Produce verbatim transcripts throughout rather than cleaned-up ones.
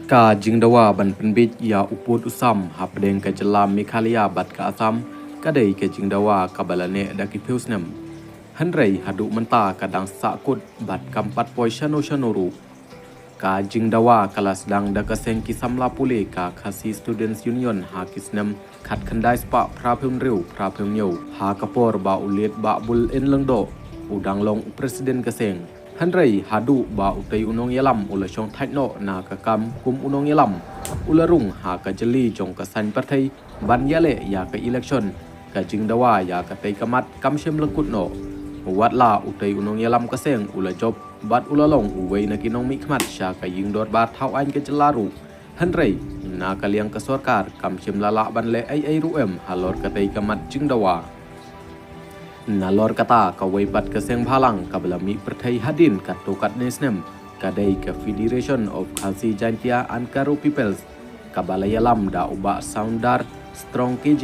Ka jingdawa ban pynbeit ïa u pud u sam hapdeng ka jylla Meghalaya bad ka Assam ka dei ka jingdawa kaba la neh da ki phew snem. Hynrei haduh mynta ka dang sahkut bad kam pat poi shano shano ruh. Ka jingdawa ka la sdang da ka seng ki samla pule ka Khasi Students Union ha ki snem khatkhyndai spah phra phew hynriew phra phew hynñiew ha ka por ba u Liet Bah Bulin Lyngdoh u dang long u president ka seng. Hynrei haduh ba utei u nongïalam u la shong thait noh na ka kam kum u nongïalam, u la rung ha ka jylli jong ka saiñ pyrthei ban ïaleh ïa ka election, ka jingdawa ïa katei ka mat kam shym lyngkut noh. Wat la utei u nongïalam ka seng u la jop bad u la long uwei na ki nongmihkhmat sha ka ïing dorbar thaw aiñ ka jylla ruh, hynrei na ka liang ka sorkar kam shym la lah ban leh ei ei ruh em halor katei ka mat jingdawa. Nalor kata, kawei pat ka seng bhalang kaba la mih pyrthei hadien katto katne snem ka dei ka Federation of Khasi Jaintia and Garo Peoples, kaba la ïalam da u Bah Soundar Strong K G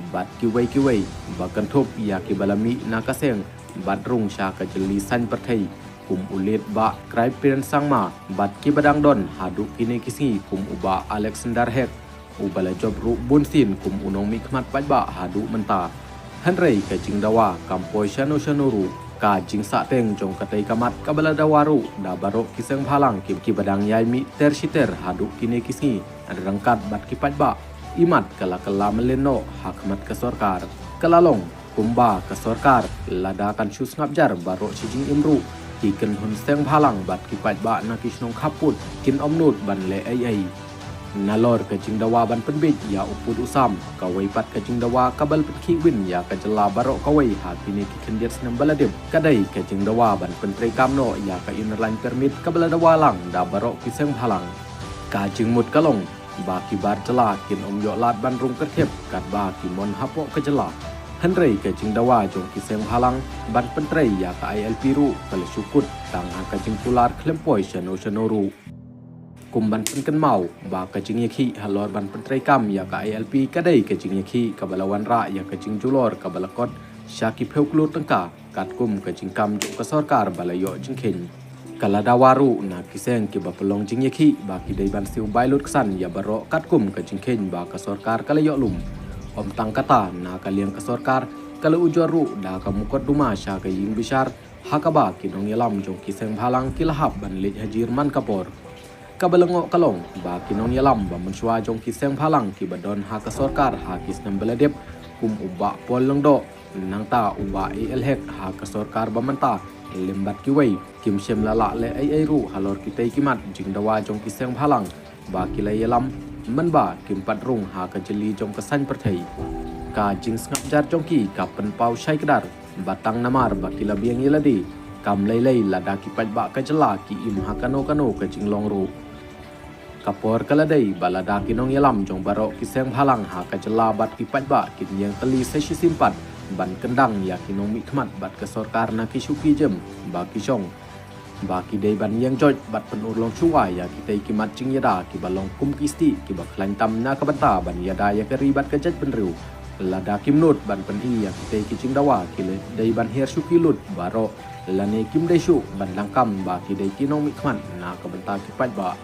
bad kiwei kiwei, ba kynthup ïa kiba la mih na ka seng bad rung sha ka jylli saiñ pyrthei, kum u Liet Bah Kreipian Sangma bad kiba dang don haduh kine ki sngi kum u Bah Alexander Heck, uba la jop ruh bunsien kum u nongmihkhmat paidbah haduh mynta. Hynrei ka jingdawa kam poi shano shano ruh. Ka jingsahteng jong katei ka mat kaba la dawa ruh da baroh ki seng bhalang ki, kiba dang ïai mih ter shi ter haduh kine ki sngi ryngkat bad ki paidbah. Imat ka la kylla mlien noh ha khmat ka sorkar. Ka la long kumba ka sorkar lada kan shu sngap jar baroh shi jingim ruh, ki kynhun seng bhalang bad ki paidbah na ki shnong khappud kin ym nud ban leh ei ei. Nalor ka jingdawa ban pynbeit ïa u pud u sam, kawei pat ka jingdawa kaba la pynkhih win ïa ka jylla baroh kawei ha kine ki khyndiat snem ba la dep ka dei ka jingdawa ban pyntreikam noh ïa ka Inner Line Permit kaba la dawa lang da baroh ki seng bhalang. Ka jingmut ka long ba ki bar jylla kin ym ïoh lad ban rung kyrthep katba ki mon hapoh ka jylla. Hynrei ka jingdawa jong ki seng bhalang ban pyntrei ïa ka I L P ruh ka la shu kut tang ha ka jingkular khlem poi shano shano ruh. Kum ban pynkynmaw ba ka jingïakhih halor ban pyntreikam ïa ka I L P ka dei ka jingïakhih kaba la wanrah ïa ka jingjulor kaba la kot sha ki phew klur tyngka, katkum ka jingkam jong ka sorkar ba la ïoh jingkheiñ. Ka la dawa ruh na ki seng kiba pynlong jingïakhih ba ki dei ban siew bai lut ksan ïa baroh katkum ka jingkheiñ ba ka sorkar ka la ïoh lum. Ym tang kata, na ka liang ka sorkar ka la ujor ruh da ka mukotduma sha ka ïing bishar, ha kaba ki nongïalam jong ki seng bhalang ki la hap ban leit hajir man ka por. Kaba la ngoh ka long ba ki nongïalam ba mynshuwa jong ki seng bhalang kiba don ha ka sorkar ha ki snem ba la dep, kum u Bah Paul Lyngdoh, nangta u Bah A L Heck ha ka sorkar ba mynta, lem bad kiwei, kim shym la lah leh ei ei ruh halor kitei ki mat jingdawa jong ki seng bhalang ba ki la ïalam, mynba kim pat rung ha ka jylli jong ka saiñ pyrthei. Ka jingsngap jar jong ki ka pynpaw shai kdar ba tang namar ba ki la biang ïa lade, kam lei lei lada ki paidbah ka jylla ki im ha kano kano ka jinglong ruh. Ka por ka la dei ba lada ki nongïalam jong baroh ki seng bhalang ha ka jylla bad ki paidbah kin ïeng tylli sa shisien pat ban kyndang ïa ki nongmihkhmat bad ka sorkar na ki shuki jem ba ki shong, ba ki dei ban ïeng joit bad pynurlong shuwa ïa kitei ki mat jingïada kiba long kum ki stieh kiba khlaiñ tam na ka bynta ban ïada ïa ka ri bad ka jaitbynriew. Lada kim nud ban pyni ïa kitei ki jingdawa, ki la dei ban hiar shuki lut baroh lane kim dei shuh ban donkam ba ki dei ki nongmihkhmat na ka bynta ki paidbah.